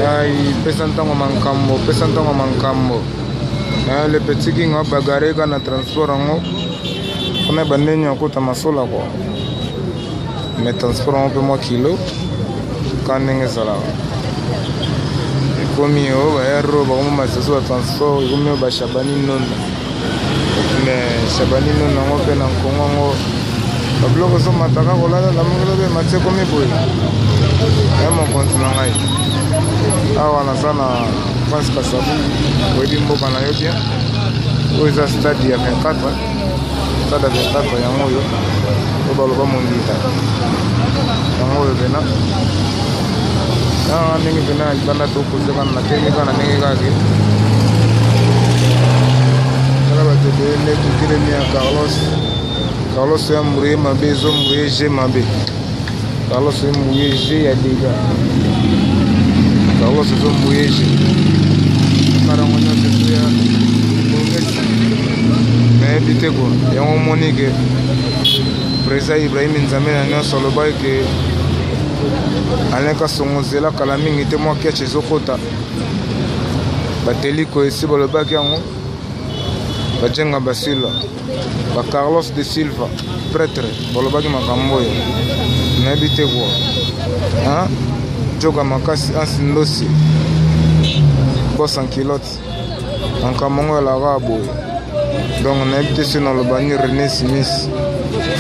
Ai, pesa ntango makambo, pesa ntango makambo. Eh, le petit king abagare kaka na transport yango kuna bandeni akota masola kwa mais transport yango mpe mwa kilo ka ndenge ezalaka ekomi oyo baero bakomi masasu ba transport ekomi oyo bashabani nonda mais shabani nonda yango mpe na nkongo yango babiloko ezomataka kolala lamuki mpe mati ekomi boye ya mokonzi na ngai awa naza na prince kasabu oyebi mboka na yo bien oyo eza stade ya 24 stade ya 24 yango oyo oyo baloba mondita yango oyo pena nanga ndenge pena na libanda tokozeka na telemi kaka na ndenge kaka ke tala bato ebele nde totelemi ya carlos carlos oyo ambrouye mabe ezombrouye je mabe Carlos embrouye G ya dega. Carlos ezo embrouye G. Karango nyonso ezo ya bongesi. Nayebi te ko yango omoni ke président Ibrahim Nzambe na nyonso alobaki ke Alain Kasongo zela kala mingi te mwa ketch ezokota. Bateliko esi balobaki yango bajenga basila ba Carlos de Silva prêtre balobaki makambo oyo nayebi te kua hein? Joka makasi ansi ndosi boss en culotte makambo yango elaka boye donc nayebi te soki naloba ni René Smith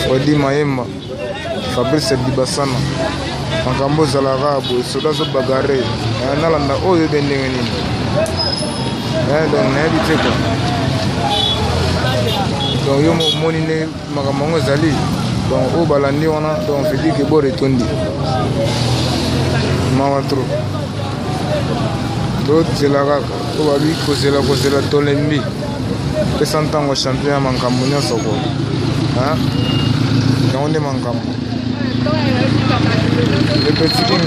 Fredi Mayemba Fabrice Dibasana makambo ezalaka boye soda azobagare eh, nalanda oyo ebe ndenge nini eh, donc nayebi te kua donc yo omoni nde makambo yango ezali donc oyo balandi wana donc veut dire que bord etondi mawa trop tozela kaka oyo babi kozela kozela tolembi pesa ntango champion ya makambo nyonso ko yango nde makambo le petit king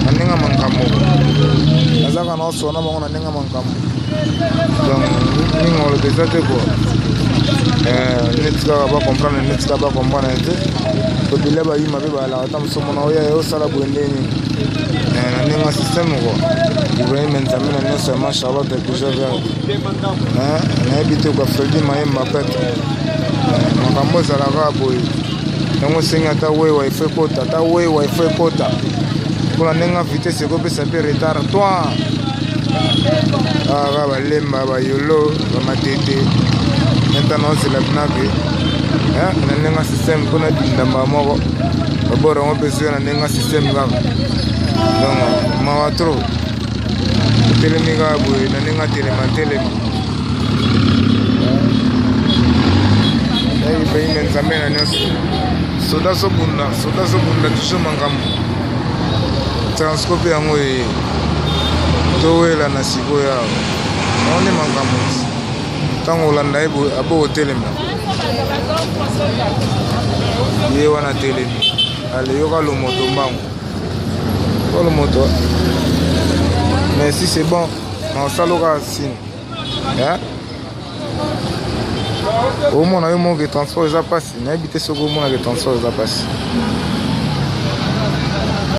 na ndenge ya makambo nazaka na osona bango na ndenge ya makambo donc mingi oloba eza te kua eh, neti kaka bacomprendre neti kaka bacomprendre te tobila bayima mpe balaka ata mosusu mona oya osala boye nde nini eh, na ndenge ya systeme kua ibrahim nzambe na nyonso ya ma charlotte toujours vert eh, nayebi te kua fredi mayemba pete makambo ezalaka boye yango osengi ata wewa ifo ekota ata wewa ifo ekota mpona ndenge ya vitesse ekopesa mpe retard toi kaka balemba bayolo bamatete neta naozela binake eh, na ndenge ya systeme mpona dindamba moko babor yango mpe ezoya na ndenge ya systeme kaka donc mawa trop otelemi kaka boye na ndenge atelema telema Ibrahim Nzambe na nyonso soda azobunda soda azobunda toujours makambo transco mpe yango eye towela na sikoyo awa yango nde makambo ntango olanda ye boye abo kotelema ye wana telemi ale yoka lomoto mbango oyo lomoto mais si c'est bon naosala oka signe omona yo moko ke transport eza mpasi nayebi te soki omona ke transport eza mpasi.